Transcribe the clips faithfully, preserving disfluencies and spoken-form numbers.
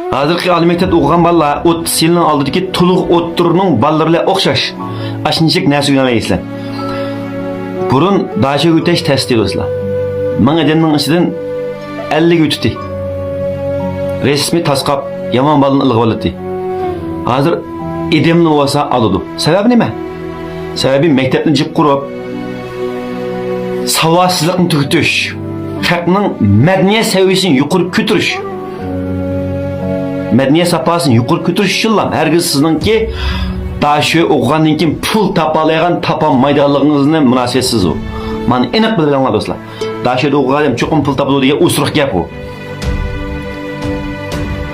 ھازىرقى ئالىي مەكتەپتە ئوقۇغان بالىلار ئوتتۇز يىلنىڭ ئالدىدىكى تولۇق ئوتتۇرىنىڭ بالىلىرى بىلەن ئوخشاش. ئاشۇنچىلىك نەرسە ئۆگىنەلەيسىلەر. بۇرۇن داشۆگە ئۆتۈش تەستى دوستلار. مىڭ ئادەمنىڭ ئىچىدىن ئەللىكى ئۆتىتى. رەسمىي تاسقاپ، يامان بالىنى ئىلغىۋالاتتى. ھازىر ئادەمنى بولسا ئالىدۇ. سەۋەبى نېمە؟ سەۋەبى مەكتەپنى جىق قۇرۇپ، ساۋاتسىزلىقنى تۈگىتىش، خەقنىڭ مەدەنىيەت سەۋىيەسىنى يۇقىرى كۆتۈرۈش، مەدەنىيەت ساپاسىنى يۇقىرى كۆتۈرۈش ئۈچۈنلا، ھەرگىز سىزنىڭكى داشۆ ئوقۇغاندىن كېيىن پۇل تاپالايدىغان، تاپالمايدىغانلىقىڭىزنى مۇناسىۋەتسىز ئۇ. مانا ئېنىق بىلىۋېلىڭلار دوستلار. داشۆدە ئوقۇغان ئادەم چوقۇم پۇل تاپىدۇ دېگەن ئوسۇرۇق گەپ ئۇ.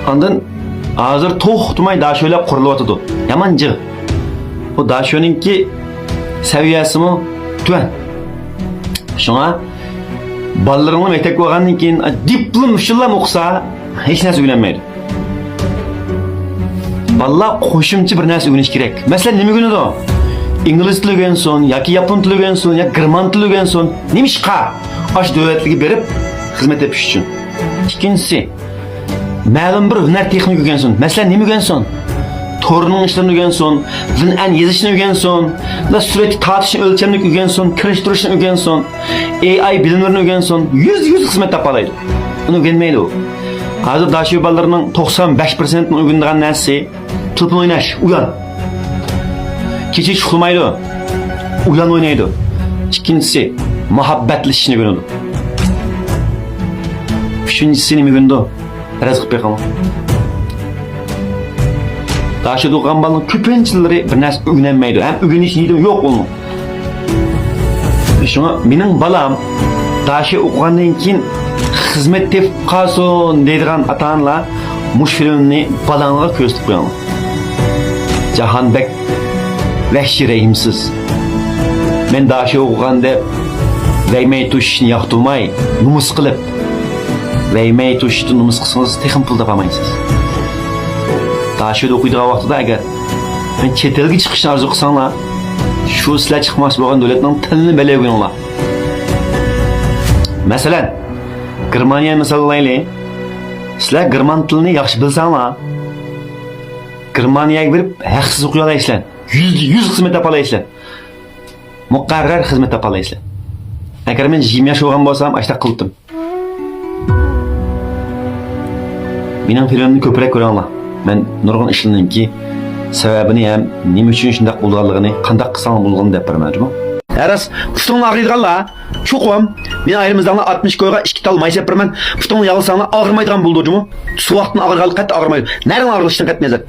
ئاندىن ھازىر توختىماي داشۆلەر قۇرۇلۇۋاتىدۇ. يامان جىق. بۇ داشۆنىڭكى سەۋىيەسىمۇ تۆۋەن. شۇڭا بالىلىرىڭلار مەكتەپكە بارغاندىن كېيىن دىپلوم ئۈچۈنلا ئوقۇسا، ھېچ نەرسە ئۆگىنەلمەيدۇ. بالىلار قوشۇمچە بىر نەرسە ئۆگىنىشى كېرەك. مەسىلەن، نېمە ئۆگىنىدۇ؟ ئىنگلىز تىلى ئۆگەنسۇن ياكى ياپون تىلى ئۆگەنسۇن ياكى گېرمان تىلى ئۆگەنسۇن. نېمىشقا؟ ئاشۇ دۆلەتلەرگە بېرىپ خىزمەت تېپىش ئۈچۈن. ئىككىنچىسى، مەلۇم بىر ھۈنەر تېخنىكا ئۆگەنسۇن. مەسىلەن، نېمە ئۆگەنسۇن؟ تورنىڭ ئىشلىرىنى ئۆگەنسۇن، زىنئەن يېزىشنى ئۆگەنسۇن، سۈرەتكە تارتىشنى، ئۆلچەملىك ئۆگەنسۇن، كىرىشتۈرۈشنى ئۆگەنسۇن، ئېي ئاي بىلىملىرىنى ئۆگەنسۇن، يۈزدە يۈز خىزمەت تاپالايدۇ. ئۇنى ئۆگەنمەيدۇ. ھازىر داشۆ بالىلىرىنىڭ توقسان بەش پىرسەنتنىڭ ئۆگىنىدىغان نەرسىسى تېلېفون ئويناش، ئويان. كېچە ئۇخلىمايدۇ، ئويان ئوينايدۇ. ئىككىنچىسى، مۇھەببەتلىشىشنى ئۆگىنىدۇ. ئۈچىنچىسى نېمە ئۆگىنىدۇ؟ پەرەز قىلىپ بېقىڭ. داشۆدە ئوقۇغان بالىنىڭ كۆپىنچىلىرى بىر نەرسە ئۆگىنەلمەيدۇ ھەم ئۆگىنىش نىيىتى يوق ئۇنىڭ. شۇڭا مېنىڭ بالام داشۆ ئوقۇغاندىن كېيىن خىزمەت تېپىپ قالسۇن دەيدىغان ئاتا-ئانىلار مۇشۇ فىلىمنى بالاڭلارغا كۆرسىتىپ قويۇڭلار. جاھان بەك ۋەھشىي رەھىمسىز. مەن داشۆ ئوقۇغان دەپ ۋەيمەي توشۇشنى ياقتۇرماي، نومۇس قىلىپ، ۋەيمەي توشۇشتىن نومۇس قىلسىڭىز، تېخىمۇ پۇل تاپالمايسىز. داشۆدە ئوقۇيدىغان ۋاقتىدا ئەگەر مەن چەت ئەلگە چىقىشنى ئارزۇ قىلساڭلار، شۇ سىلەر چىقماقچى بولغان دۆلەتنىڭ تىلىنى بىلىۋېلىڭلار. مەسىلەن، گېرمانىيەنى مىسال ئالايلى. سىلەر گېرمان تىلىنى ياخشى بىلسەڭلار، گېرمانىيەگە بېرىپ ھەقسىز ئوقۇيالايسىلەر. يۈزدە يۈز خىزمەت تاپالايسىلەر. مۇقەررەر خىزمەت تاپالايسىلەر. ئەگەر مەن يىگىرمە ياش بولغان بولسام، ئاشۇنداق قىلاتتىم. مېنىڭ فىلىمىمنى كۆپرەك كۆرۈڭلار. مەن نۇرغۇن ئىشلىرىمنىڭكى سەۋەبىنى ھەم نېمە ئۈچۈن شۇنداق بولىدىغانلىقىنى، قانداق قىلساڭلار بولىدىغىنىنى دەپ بېرىمەن جۇمۇ. ھە راست، پۇتۇڭلار ئاغرىيدىغانلار، چوقۇم مېنىڭ ئايرىمىزداڭلار ئاتمىش كويغا ئىككى تال ماي سېلىپ بېرىمەن. پۇتۇڭلار يالىساڭلار ئاغرىمايدىغان بولىدۇ جۇمۇ. سوغۇقتىن ئاغرىغانلار قەتئىي ئاغرىمايدۇ. نەرىڭلار ئاغرىلىشتىن قەتئىي نەزەر.